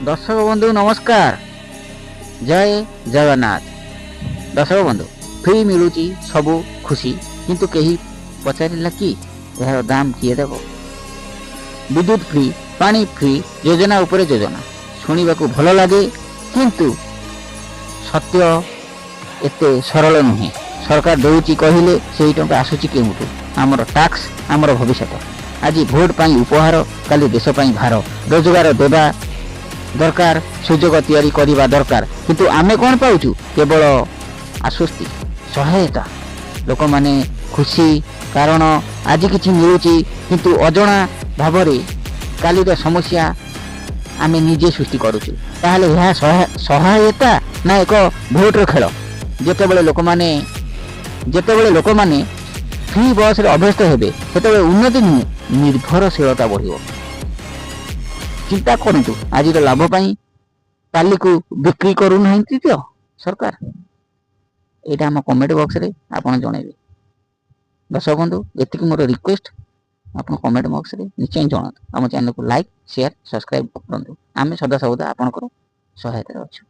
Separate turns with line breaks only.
ଦର୍ଶକ ବନ୍ଧୁ, ନମସ୍କାର, ଜୟ ଜଗନ୍ନାଥ। ଦର୍ଶକ ବନ୍ଧୁ, ଫ୍ରି ମିଳୁଛି, ସବୁ ଖୁସି, କିନ୍ତୁ କେହି ପଚାରିଲା କି ଏହାର ଦାମ କିଏ ଦେବ? ବିଦ୍ୟୁତ ଫ୍ରି, ପାଣି ଫ୍ରି, ଯୋଜନା ଉପରେ ଯୋଜନା ଶୁଣିବାକୁ ଭଲ ଲାଗେ, କିନ୍ତୁ ସତ୍ୟ ଏତେ ସରଳ ନୁହେଁ। ସରକାର ଦେଉଛି କହିଲେ ସେଇ ଟଙ୍କା ଆସୁଛି କେଉଁଠୁ? ଆମର ଟାକ୍ସ, ଆମର ଭବିଷ୍ୟତ। ଆଜି ଭୋଟ ପାଇଁ ଉପହାର, କାଲି ଦେଶ ପାଇଁ ଭାର। ରୋଜଗାର ଦେବା ଦରକାର, ସୁଯୋଗ ତିଆରି କରିବା ଦରକାର, କିନ୍ତୁ ଆମେ କ'ଣ ପାଉଛୁ? କେବଳ ଆଶ୍ୱସ୍ତି, ସହାୟତା। ଲୋକମାନେ ଖୁସି, କାରଣ ଆଜି କିଛି ମିଳୁଛି, କିନ୍ତୁ ଅଜଣା ଭାବରେ କାଲିର ସମସ୍ୟା ଆମେ ନିଜେ ସୃଷ୍ଟି କରୁଛୁ। ତାହେଲେ ଏହା ସହାୟତା ନା ଏକ ଭୋଟର ଖେଳ? ଯେତେବେଳେ ଲୋକମାନେ ଫ୍ରି ବସ୍ରେ ଅଭ୍ୟସ୍ତ ହେବେ, ସେତେବେଳେ ଉନ୍ନତି ନୁହେଁ, ନିର୍ଭରଶୀଳତା ବଢ଼ିବ। ଚିନ୍ତା କରନ୍ତୁ, ଆଜିର ଲାଭ ପାଇଁ କାଲିକୁ ବିକ୍ରି କରୁନାହାନ୍ତି ତ ସରକାର? ଏଇଟା ଆମ କମେଣ୍ଟ ବକ୍ସରେ ଆପଣ ଜଣେଇବେ। ଦର୍ଶକ ବନ୍ଧୁ, ଏତିକି ମୋର ରିକ୍ୱେଷ୍ଟ, ଆପଣ କମେଣ୍ଟ ବକ୍ସରେ ନିଶ୍ଚୟ ଜଣାନ୍ତୁ। ଆମ ଚ୍ୟାନେଲକୁ ଲାଇକ୍, ସେୟାର, ସବସ୍କ୍ରାଇବ କରନ୍ତୁ। ଆମେ ସଦା ସର୍ବଦା ଆପଣଙ୍କର ସହାୟତାରେ ଅଛୁ।